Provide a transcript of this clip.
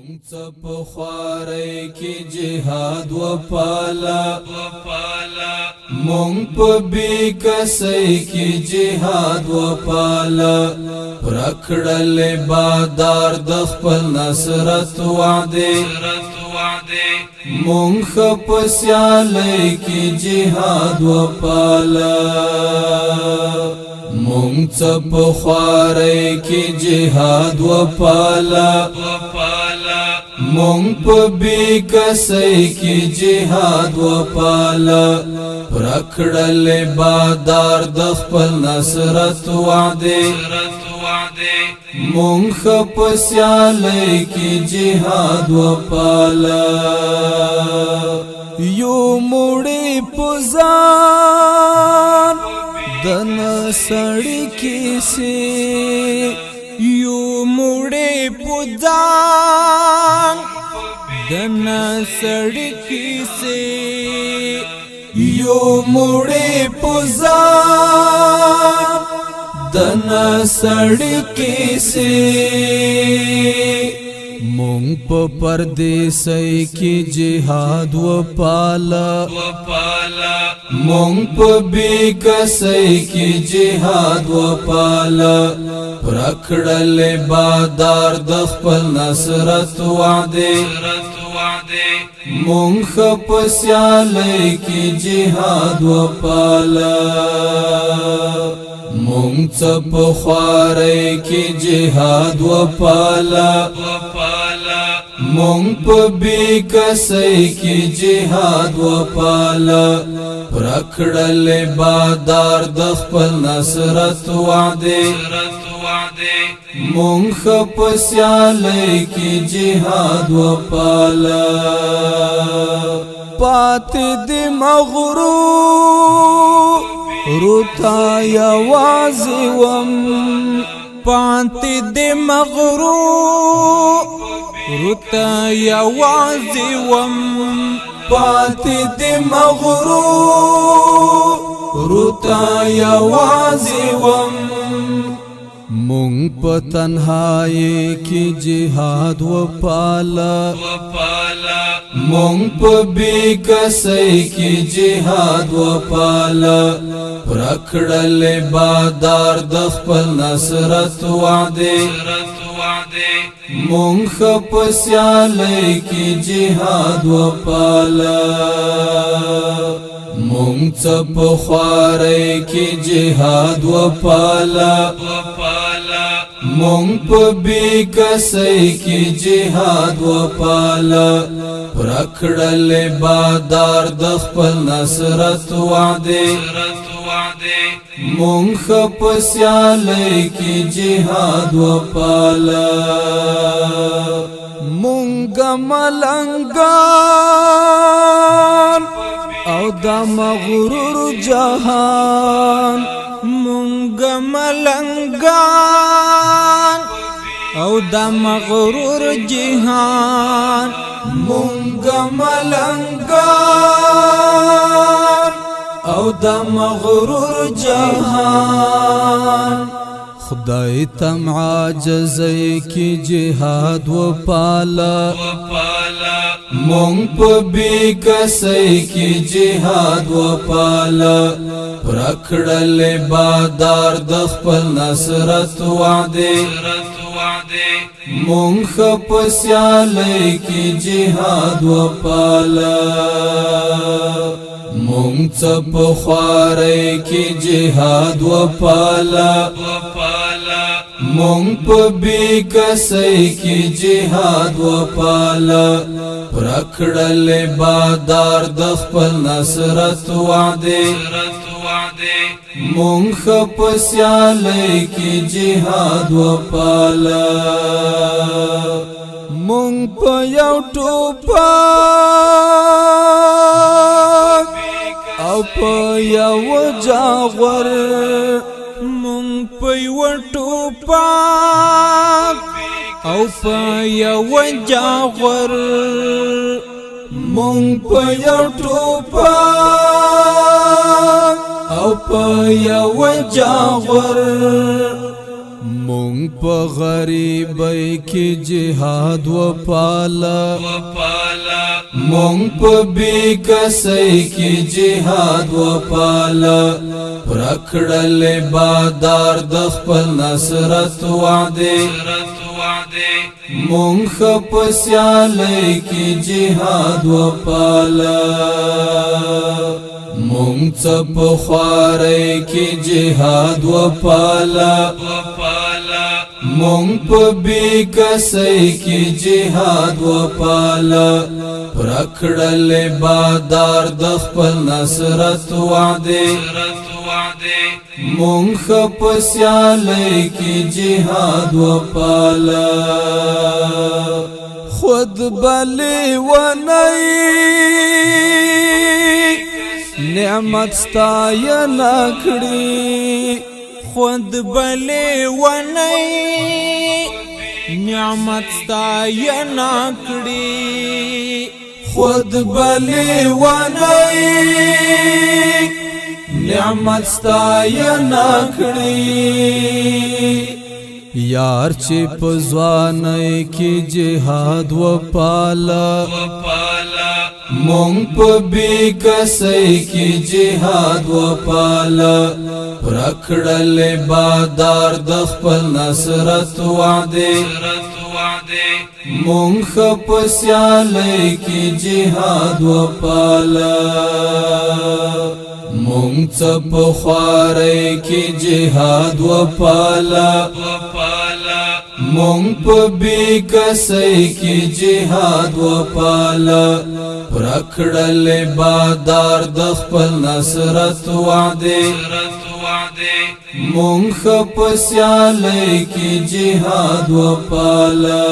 مونږ څه په خوارۍ کې جهاد وپاله، مونږ په بې کسۍ کې جهاد وپاله. پرکړل بادار د خپل نصرت وعده، مونږ په سیالۍ کې جهاد وپاله. مونږ څه په خوارۍ کې جهاد وپاله، مونږ په بې کسۍ کې جهاد وپاله. پرکړل بادار د خپل نصرت وعده، مونږ په سیالۍ کې جهاد وپاله. یو موړی پزان دن سړی کیسی، یو موړی پزان دن سړی کیسی، یو موړی پزان دن سړی کیسی. مونږ په پردیسۍ کې جهاد وپاله، مونږ په بې کسۍ کې جهاد وپاله. پرکړل بادار د خپل نصرت وعده، مونږ په سیالۍ کې جهاد وپاله. مونږ څه په خوارۍ کې جهاد وپاله، مونږ په بې کسۍ کې جهاد وپاله. پرکړل بادار د خپل نصرت وعده، مونږ په سیالۍ کې جهاد وپاله. پاتې د مغرور روتا یوازې وم، پاتې د مغرور روتا یوازې وم، پاتې د مغرور روتا یوازې وم. مونږ په تنهایی کې جهاد وپاله، مونږ په بې کسۍ کې جهاد وپاله. پرکړل بادار د خپل نصرت وعده، مونږ په سیالۍ کې جهاد وپاله. مونږ څه په خوارۍ کې جهاد وپاله، مونږ په بې کسۍ کې جهاد وپاله. پرکړل بادار د خپل نصرت وعده، مونږ په سیالۍ کې جهاد وپاله. مونږ ملنګان او د مغرور جهان، مونږ ملنګان او د مغرور جهان، مونږ ملنګان او د مغرور جهان. خدای تم عاجزۍ کې جهاد وپاله، مونږ په بې کسۍ کې جهاد وپاله. پرکړل بادار د خپل نصرت وعده، مونږ په سیالۍ کې جهاد وپاله. مونږ څه په خوارۍ کې جهاد وپاله، مونږ په بې کسۍ کې جهاد وپاله. پرکړل بادار د خپل نصرت وعده، مونږ په سیالۍ کې جهاد وپاله. مونږ په یو ټوپک او په یو جاغور، مونږ په یو ټوپک او په یو جاغور، مونږ په یو ټوپک او په یو جاغور. مونږ په غریبۍ کې جهاد وپاله، مونږ په بې کسۍ کې جهاد وپاله. پرکړل بادار د خپل نصرت وعده، مونږ په سیالۍ کې جهاد وپاله. مونږ څه په خوارۍ کې جهاد وپاله، مونږ په بې کسۍ کې جهاد وپاله. پرکړل بادار د خپل نصرت وعده، مونږ په سیالۍ کې جهاد وپاله. خود بلی ونی نعمت ستاینه کړي، خود بلی ونی نعمت ستاینه کړي، خود بلی ونی نعمت ستاینه کړي. یار چې په ځوانۍ کې جهاد وپاله، مونږ په بې کسۍ کې جهاد وپاله. پرکړل بادار د خپل نصرت وعده، مونږ په سیالۍ کې جهاد وپاله. مونږ څه په خوارۍ کې جهاد وپاله، مونږ په بې کسۍ کې جهاد وپاله. پرکړل بادار د خپل نصرت وعده، مونږ په سیالۍ کې جهاد وپاله.